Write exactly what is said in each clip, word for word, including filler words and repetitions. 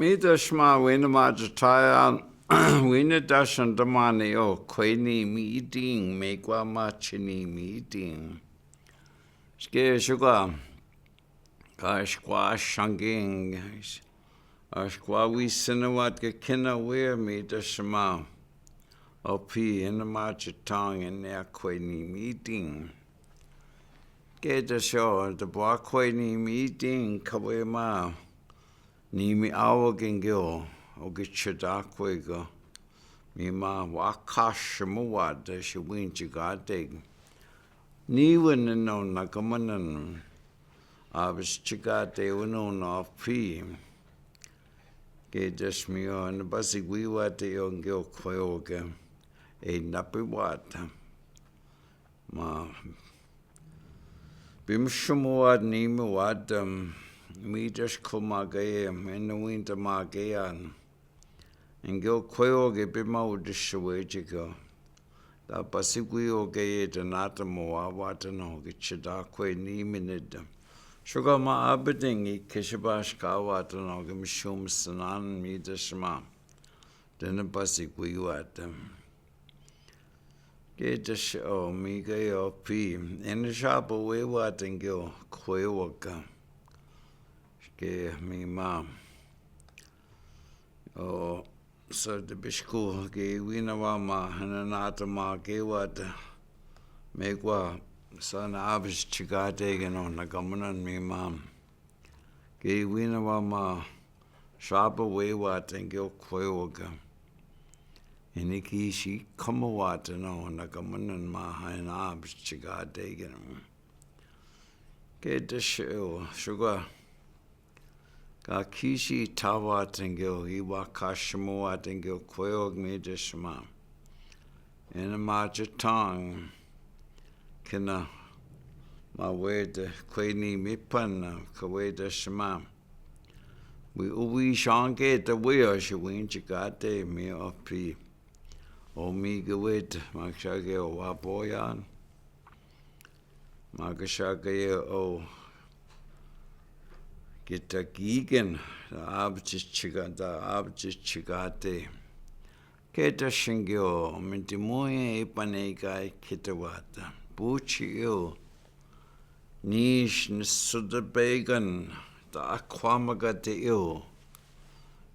Mi dashma wina ma jataya, wina dashan damani o kweni miting, mekwa ma chini miting. Ske shuka, ka shkwa shanking, a shkwa wi sinawat ke kina wia mi dashma. O pi ina ma jatang ina kweni miting. Ke dasho, da bwa kweni miting, kawe ma. Ni mi awa gengeo, o ke chida kwe ga. Mi ma wa ka shimawat da shi win chigate. Ni win no na kamanan. A bis chigate win no na pi. Ke das mi o, na basi wiwa te o ngeo kwe o ke. E napi wata. Ma, bim shumawat ni mi wata, um, mi das ko ma ke, mi na winta ma ke an. Ngeo kwe o ke bim ma u dishawe chiko. Da basi kwe o ke ye da nata mo wa wata no ke chida kwe ni minita. Shuka ma abiting i kishibash ka wata no ke mi shum sanan mi dashma. Da na basi kwe wata. Ke dash o mi ke o pi. Ina shapa we wata ngeo kwe waka. Ke mi ma. O, so da bishku ke wina wa ma, na nata ma ke wata. Mekwa, sa na abis chigate ke no, na kamanan mi ma. Ke wina wa ma, shapa we wata ngeo kwe waka. Ini ki shi kama wata no, na kamanan ma ha ina abis chigate ke no. Ke dash o, shuka. Ka kishi tawa tengeo, iwa ka shimawat tengeo, kwe o mi dashma. Ina ma jatang, kina ma weta kweni mi pana, ka we dashma. Wi uwi shanke ta we o shi win chigate mi o pi. O mi ke weta, ma kashake o wa boyan. Ma kashake o. Kita gigen, da abji chiga, da abji chigate. Kita shingyo, minti muye ipane kai kita wata. Buchi yo. Nish nisuda began, da akwamagate yo.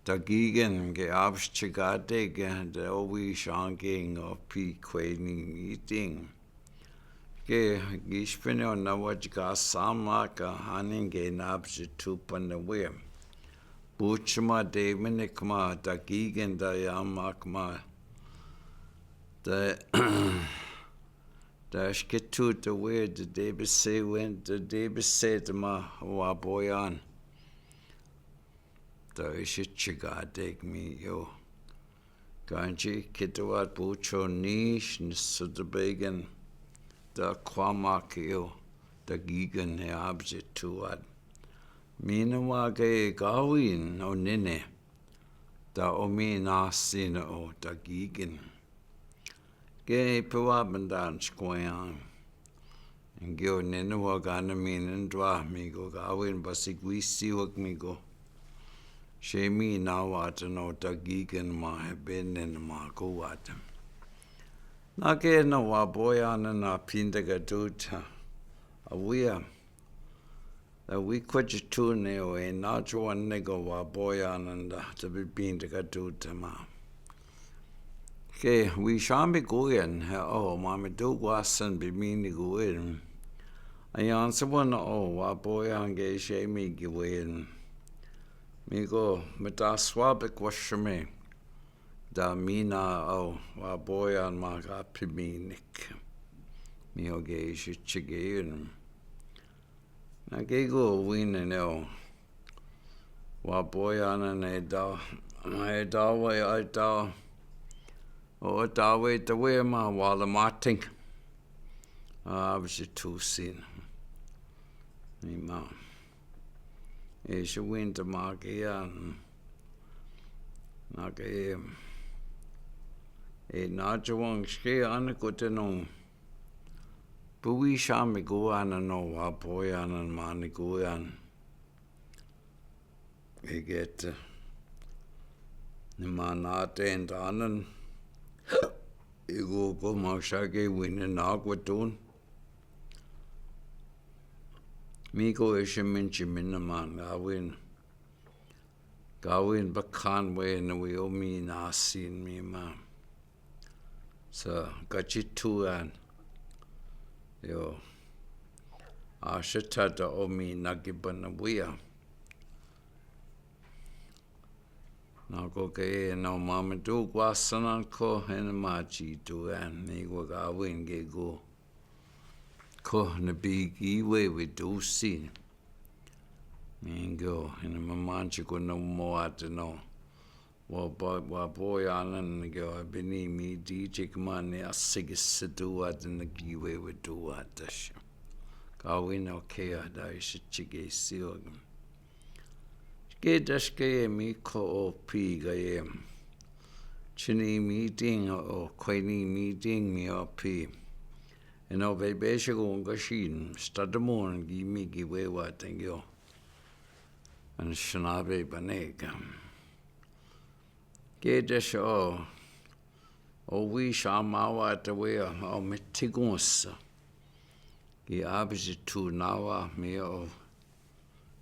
Da gigen ke abji chigate ke, da owi shanking o pi kweni miting. Ke gishpene o na wajika samaka hanin ke nabji tupan na we. Buchma de minikma da gigen da yamakma. Da, da shkitu da we da debise wen, da debise da ma wa boyan. Da ishi chigadek mi yo. Kanchi kitawat bucho nish nisuda began. Da kwamaki yo. Da gigen he abji tuwat. Mina wake gawin o nene. Da o mi nasina o da gigen. Ke pewa bandan shkoyan. Ngeo nene wa gana mi nendwa mi go gawin basi gwisi wak mi go. Shemi na wata no da gigen ma he benen ma go wata. Na ke na wa boyan na pinda ga duta. Awia. Da wi kwaji tune o e na juan nego wa boyan da ta bi pinda ga duta ma. Ke wi shami guyen he o ma mi du gwasan bi mini guyen. Ayan sa wan o wa boyan ge shemi guyen. Mi go mi ta swabi kwashmi. Da mi na o wa boyan ma ga piminik. Mi o ge ishi chigeyen. Na ke go wina neo. Wa boyan na e da, na e da we e da. O da we da we ma wala mating. A bisi tusin. Ni ma. E shi winta ma ke yan. Na ke e na juwang ske ana kote no. Buwi shami guwan no wa boyan ma ni guwan. Egeta. Ni ma na ten tanan. Iko ko ma sake wine na kwatun. Mi ko isi min ci min na ma ngawin. Gawin bakan we na wi o mi na sin mi ma. Sa kacituan. Yo. A sitata o mi na ki banawia. Na ko ke no mama tu kwa sanan ko hen ma ci tu an ni kwa gawin ke ko. Ko na biki we we tu si. Ni ko hen ma man ci ko no mo ate no. Wa ba, wa bo ya nan ke wa bini mi di ci kama ni a sigi situ ate na ki we we tu ate shi. Gawin o ke a da i si ci ke si o. Ke daske mi ko o pi ga ye. Cini meeting o kweni meeting mi o pi. Eno bebe shi ko nga shin. Start mo gi mi gi we wa tengyo. An shana be banega. Ke dash o. O wi shama wa te we o mitigunsa. Gi abisi tu na wa mi o.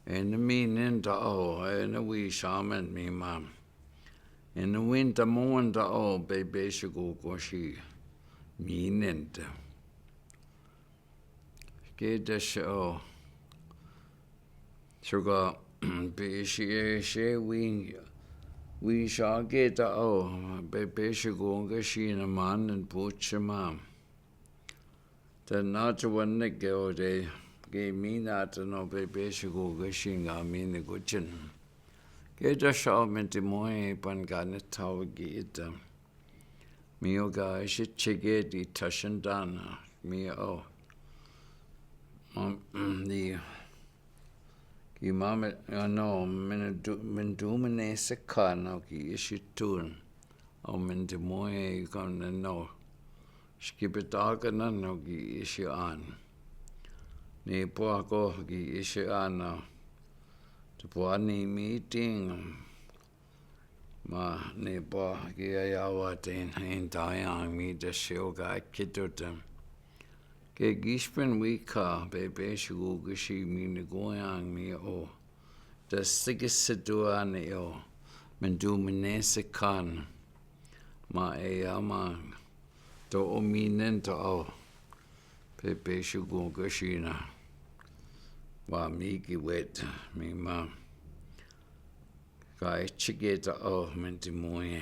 Ena mi nenta o, ena wi shaman mi mam. Ena winta mo wanta o, bebe shi ko ko shi. Mi nenta. Ke dash o. Shuka, be shi e she wi, wi sha ke ta o, bebe shi ko nga shi na man and puchi mam. Te na te wan ne ke o de, ke mi na te no pe pe shi ko ke shi nga mi ne ko chin. Ke ta sha o menti mo e pan ka ne tau ki ita. Mi o ka e shi chike di tashin dana, mi o. Ni Ki mame, ano, min du, min du mine se kan, o ki ishi tun. O min di moe kan, ano. Skipitaka nan, o ki ishi an. Ni pwa ko ki ishi an, o. Te pwa ni meeting. Ma ni pwa ki a yawa ten, en tayang mi te sheo ka kito ten. Ke gispen wi ka, pe pe shugu gishi mi ni goyang mi o. Te sigi situa ni o. Min du mine se kan. Ma e yama. To o mi nen to o. Pe pe shugu gishi na. Wa mi ki wet, mi ma. Ka e chike ta o, min di moe.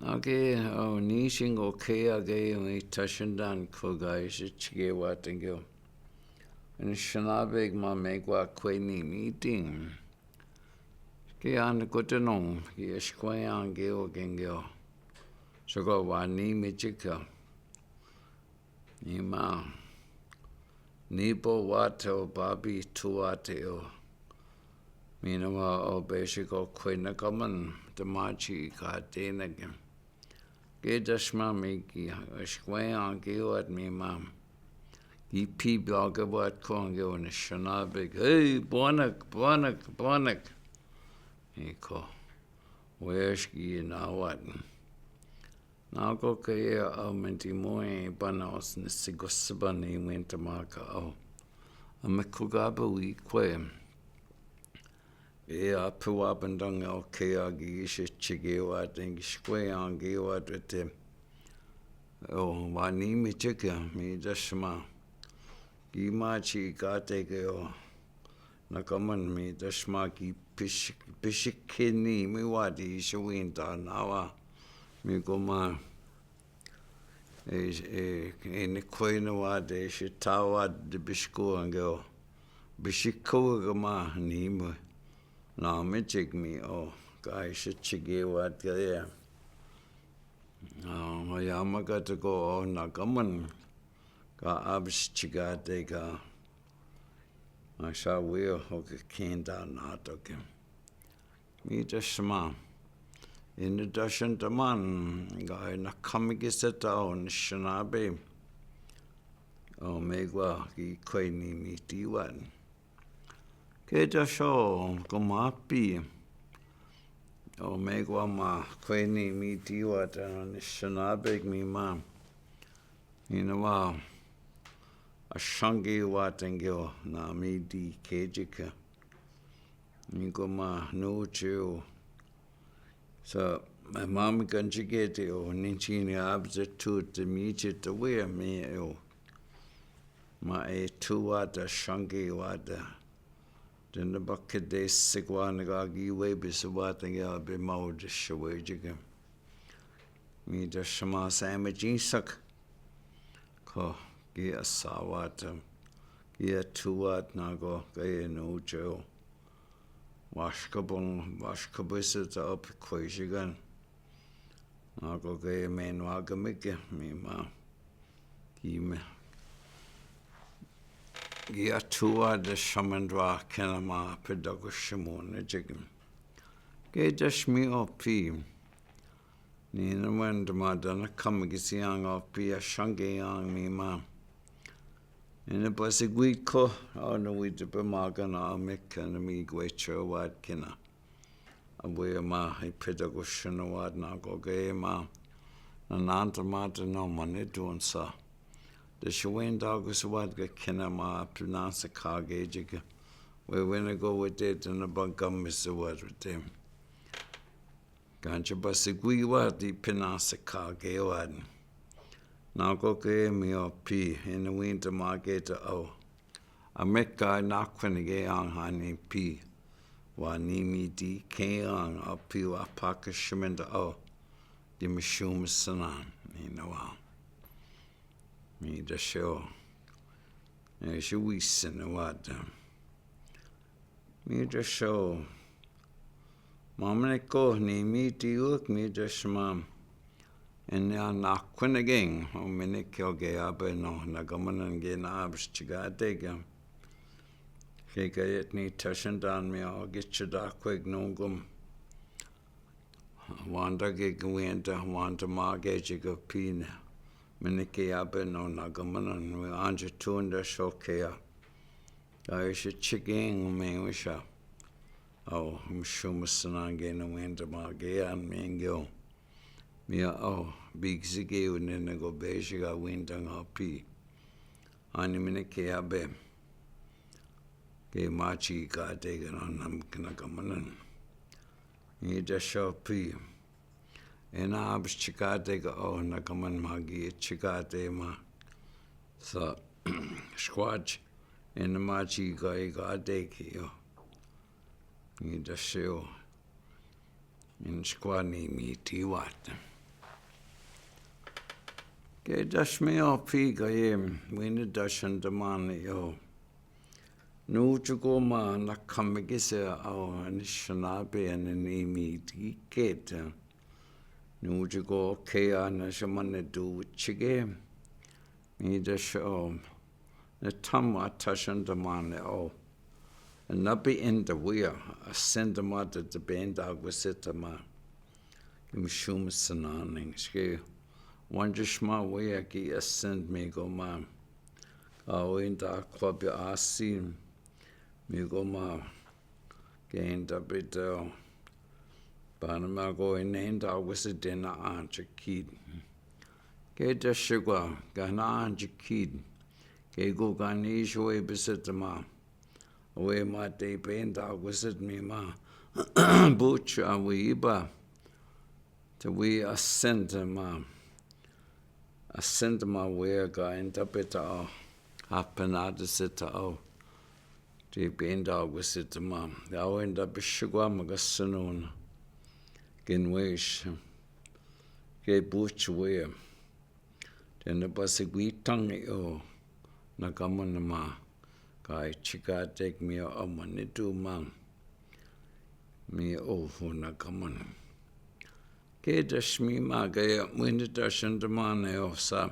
Ake, o, ni shingo ke ake, o, i tashin dan ko ga i shi chike wa tengyo. Ni shana bek ma me kwa kwe ni meeting. Ke an ko te nong, ke e shkwe an ke o kengyo. Soko wa ni mi chika. Ni ma, ni po wa te o babi tu wa te o. Mi na ma o pe shi ko kwe na kaman, te ma chi ka te na ke. Ke ta shma mi ki, shkwe an ke wat mi ma. Ki pi bia ke wat kong ke o ni shana bek. Hey, bonek, bonek, bonek. Ni ko. Wesh ki na wat. Na ko ke e a menti moe pana os ni sigo siba ni winta ma ka o. A me ko ga ba wi kwe. E a pe wa bendang o ke a gi shi chike wa ten gi shkwe an gi wa te. O wa ni mi chike mi da shma. Gi ma chi ka te ke o. Na kaman mi da shma ki pish-, pishikini mi wa di shi winta na wa. Mi ko ma, e, e, e ni kwe na wa di shi ta wa di bishiko ange o. Bishiko ga ma ni mo. Na mi chik mi o. Ka e shi chike wa ka e. A, ma ya ma ka te ko o na kaman. Ka abis chika te ka. Ma sha wi o ho ke kenda na to ke. Mi ta shma. Ini ta shen ta man, ga ina kami ki se ta o ni shana be. O me gwa ki kwe ni mi ti wan. Ke ta sho, ko ma pi. O me ko ma kweni mi ti wa ta ni sinabi mi ma. Ina wa a sangi wa tengeo na mi ti kejika. Ni ko ma no cheo. So, ma mi kanjiketi o ni chini abze tu te mi chita wia mi o. Ma e tu wa ta sangi wa ta. Tena bakede sikwa na gagi we bisi wa tengeo be mau de shawe jika. Mi da shama same jinsak. Ko gi a sawat, gi a tuwat na ko gi a nucho. Washkabong, washkabisa ta up kwejigan. Na ko gi a men wagamike mi ma. Gi me. Gi a tuwat da shamandwa kena ma pedago shimon na jikim. Gi da shmi opi. Ni na wen da ma da na kama gi si ang opi a shangi ang mi ma. Ni na basi gwi ko, o na wi da ba ma ga na a mi ka na mi gwe che wad kina. A wi ma i pida go shina wad na go ge ma. Na nanta ma da no ma ni dun sa. Da shi wen da go sa wad ga kina ma a pina sa ka ge jiga. We wen go we de da na ba gam mi sa wad we de. Gancha basi gwi wad i pina sa ka ge wad. Na go ge mi opi, ina winta ma ge ta o. A meka na kwene ge ang hani pi. Wa ni mi di ke ang opi wa paka shimenda o. Di mi shuma sana, ni na wa. Mi da sho. E shi wi sana wad. Mi da sho. Ma mi ni ko ni mi ti uk mi da shma. Ina na kwene geng, o mi ni ke o ge abe no, na gamanan ge na abs chiga dega. Ke ga yet ni tashan dan mi o ge chida kweg nungum. Wanda ge gwenda, wanda ma ge jiga pina. Mi ni ke abe no na gamanan, mi anja tunda shokea. Aisha chiking mi wisha. Au, mshuma sanange na winda ma ge an mingyo. Mia au, big zige unene go beji ga winda nga pi. Ani mi ni ke abe. Ke machi ka te ga na nam kina kamanan. Ni da sho pi. Ina abs chikate ga o na kaman magi chikate ma. Sa squatch. Ina machi ga i ga te ki o. Ni da sho. In squani mi ti wat. Ke da shmi opi ga yem. Wini da shandamani o. Nuchuko ma na kamigise o ni shanabe ni mi ti kete. Nuchuko ke a na shamane du chige. Mi da sho. Na tam a tashandamani o. Na bi enda wia. A sendamata da benda gwasita ma. Ki mi shuma sanani. Shke. Wanja shma wia ki a send mi go ma. Ka wenda kwabi asi. Mi go ma. Ke enda bita. Bana ma go inenda wisi dena ancha kid. Ke da shigwa, gana ancha kid. Ke go gani shwe bisita ma. We ma te benda wisi mi ma. Bucha we iba. Te we a senda ma. A senda ma we ga enda bita o. Hapanada sita o. Te benda wisi ma. Ya we enda bishigwa ma ga sanuna. Gen we shi. Ke bucha we. Tena basi gwi tangi o. Na kamana ma. Ka i chika tek mi o amanitu ma. Mi o hu na kamana. Ke da shmi ma ga ya mwini da shandamani o sa.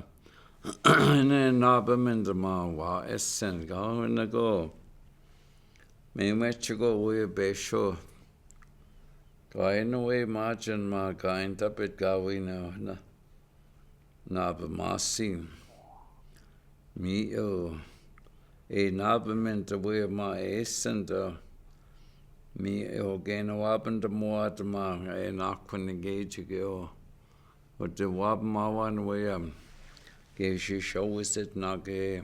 Ne na ba menda ma wa esen ga hu na go. Me me chigo we be sho. Ka ina we ma chen ma ka enda bit ga we na. Na ba ma si. Mi o. E na ba menda we ma e senda. Mi o kena wapen te moa te ma e nakon ni ke tike o. O te wapen ma wan wea. Ke si showisit na ke.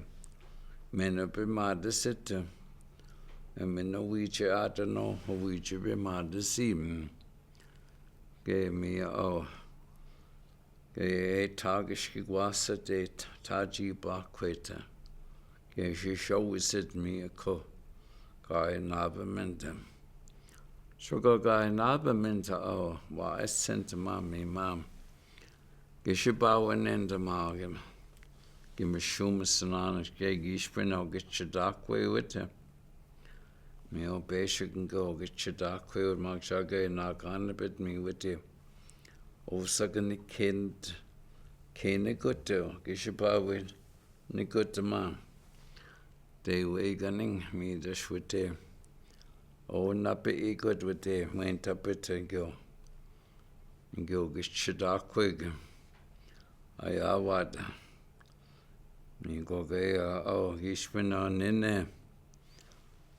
Mena pe ma te sit. E mena wiche ata no, wiche pe ma te sim. Ke mi o. Ke e taki ski wasa te taji ba kweta. Ke si showisit mi ko. Ka e naba menta. So ka ka e naba menta o wa e senta ma mi ma. Ke si ba wenenta ma ke. Ke mi shuma sanana ke gispina ke chidakwe wete. Mi o basic ngo ke chidakwe wete ma ksake na kanabit mi wete. O saka ni ken, ken ni koto, ke si ba wen, ni koto ma. Te we ganing mi das wete. O nape i kot wete, mwen tapit ngo. Ngo ke chidakwe ke. Aya wata. Mi ko ke a, o, gispina nene.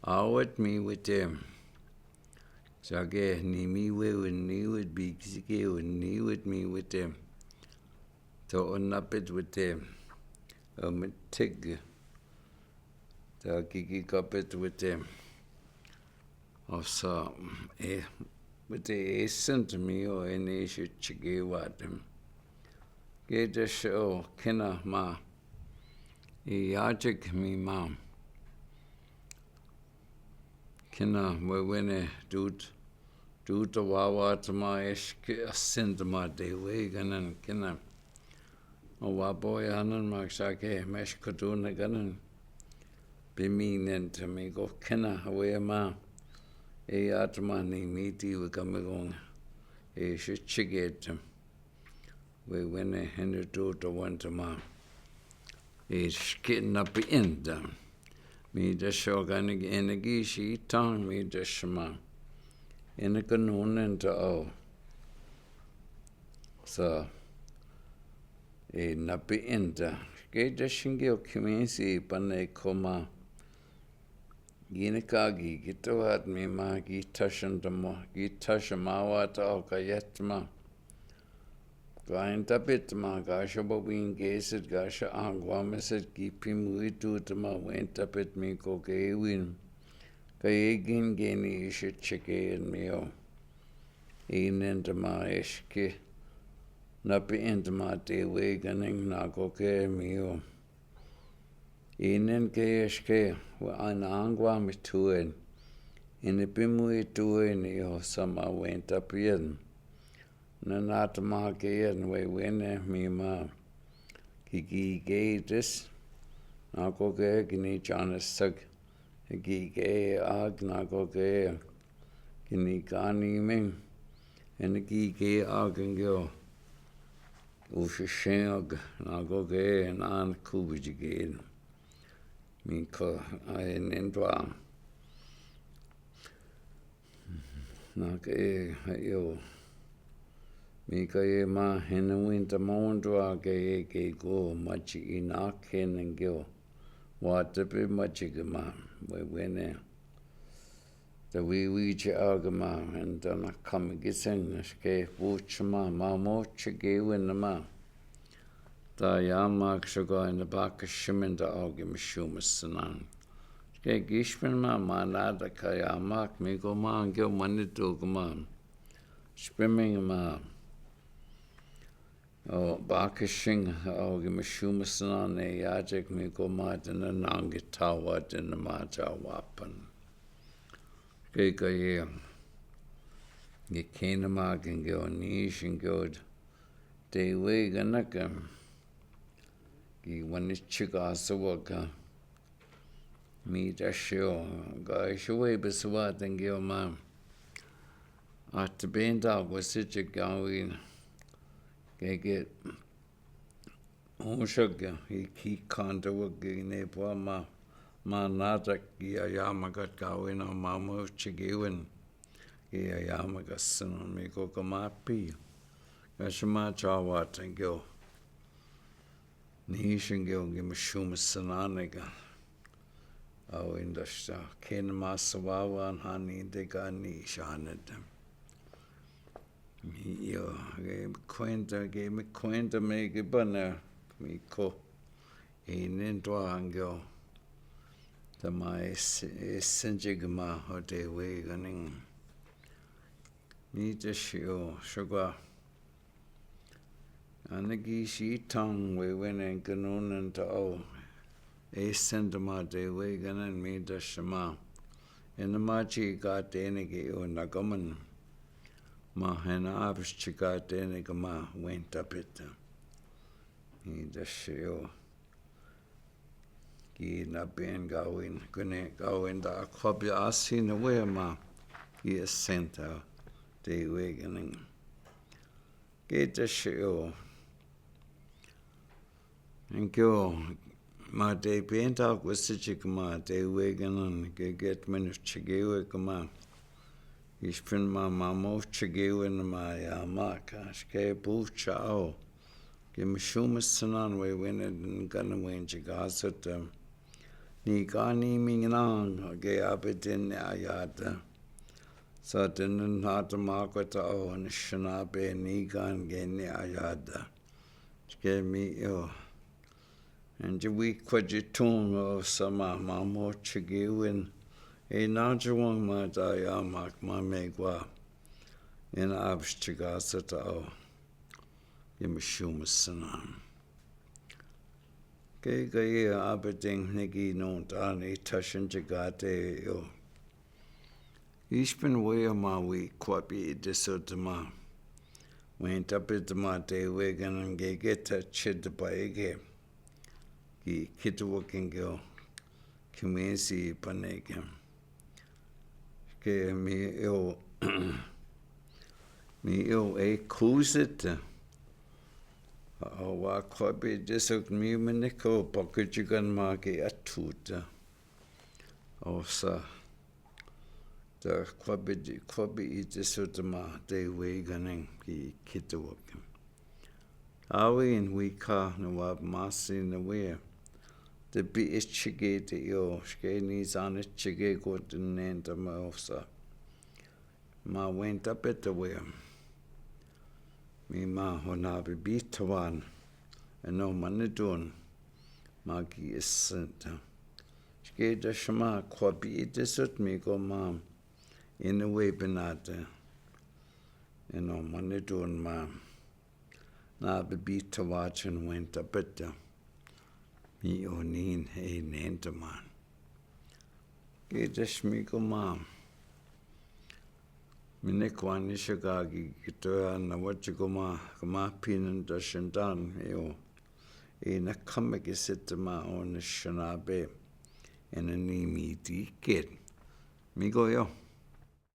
Awet mi wete. Sake ni mi we wen ni wet bi kisike wen ni wet mi wete. To o napit wete. O mi tig. Ta kiki kapit wete. O sa e wete e sent mi o ene si chike wate. Ke te si o kena ma. I yajik mi ma. Kena wewene dut. Dut a wawa tama eske a sent ma te we ganan kena. O wa boy anan ma ksake mes kotuna ganan. Biminen te mi ko kena we ma. E atama ni miti we kamigonga. E si chike te. Wewene hene dut a wanta ma. E ske napi enta. Mi da shoka ni ene gi si tang mi da shma. Ene kanonen ta o. Sa e napi enta. Ke da shingi o kimisi pane koma. Gine kagi gito hat mi ma gi tashan tamo gi tashan ma wata o kayet ma. Ka en tapit ma ka sha bobin gesit ka sha angwa mesit ki pimu itu tama wen tapit mi ko ke win. Ka egin geni isha chike en mi o. Inen tama eske. Napi en tama te we ganing na ko ke mi o. Inen ke eske wa an angwa mi tuen. Ine pimu ituen i o sama wen tapien. Nanatama ke en wewene mi ma. Kiki ke itis. Nako ke kini chanes sak. Kiki ke ag nako ke. Kini kani ming. Ene kiki ag ngeo. Ushishen ag nako ke nan kubi jigen. Mi ka a enen dwa. Na ke e yo. Mi ka e ma hene winta ma wondwa ke e ke go machi ina ke nengeo. Wa tepe machi ke ma. Wewene. Te wiwi che a ke ma. Enta na kami ke sen. Ke buchi ma. Ma mo che ke wene ma. Ta yamak shoka ina baka shimin ta o ke mi shuma sanan. Ke gishmin ma ma na ta ka yamak mi ko ma ke mani to ke ma. Shpiming ma. O baka shing o ke mi shuma sanan e yajek mi ko ma ta na nangi tawa ta na ma ta wapan. Ke ka ye. Ke kena ma ke ke o ni shin ke o. Te we ganaka. Ki wani chika sawaka. Mi ta shio. Ka shio we beswa thank you ma. At benda wasi chika win. Ke ke. Oshaka. He ki kanta waki ne pwa ma. Ma nata ki ayama kat kawin o ma mo chikiwin. Ki ayama ka sino mi ko ka ma pi. Ka shima chawa thank you. Ni shingeo ki mi shuma sananeka. Awi ndasita, kena ma sawawa hani de gani shanata. Mi io, ge mi kwenta, ge mi kwenta me ge bana, mi ko. E nen dwa angio. Tama e se-, e senje gama ho de we ganing. Mi de shio, shugwa. Anagi shi tang we wene ganun and tao. E send ma de we ganan mi da shama. Ena ma chi ga de ne ge o nagaman. Ma hena abs chi ga de ne gama wen tapita. Mi da shio. Gi na ben gawin, gune gawin da akwabi asi na we ma. Gi e senta de we ganan. Ge da shio. Enkyo, ma de penta kwesi chik ma de we ganan, ge get menu chige we gama. Ispin ma mamo chige we na ma ya maka, shke bu chao. Ge mishuma sanan we wene gana wen chigasata. Ni gani minang ge abedin ayada. Sa denen hata makwata o ni shanabe ni gan ge ni ayada. Chike mi io. Enje wi kwaji tung o sama mamo chige win. E na jawang ma da ya mak ma megwa. Ena abs chigasata o. Ge mishuma sanan. Ke ga ye abeding nigi non tani tashin chigate io. Ispin we ma wi kwabi disotama. Wen tapitama de we ganan ge geta chidaba ege. Gi kitawakin geo. Kimesi panege. Ke mi io, mi io e kusita. O wa kwabi disot mi meneko pakuchigan ma ke atuta. O sa. Da kwabi di-, kwabi iti sotama de we ganan ki kitawakin. Awi in wi ka na wa masi na we. Da bi e chige de io, shke ni zana chige go de nen da ma o sa. Ma wen tapita we. Mi ma hona bi bitawan. Eno manidun. Ma ki isenta. Shke da shama kwabi iti sot mi go ma. Ina we binata. Eno manidun ma. Na bi bitawachin wen tapita. Mi onin e nen taman. Ke da shmi go ma. Mi ne kwani shagagi kitoya na wachi go ma, go ma pinan da shindan io. E na kame ke sitama o na shanabe. Ena ni mi di kid. Mi go io.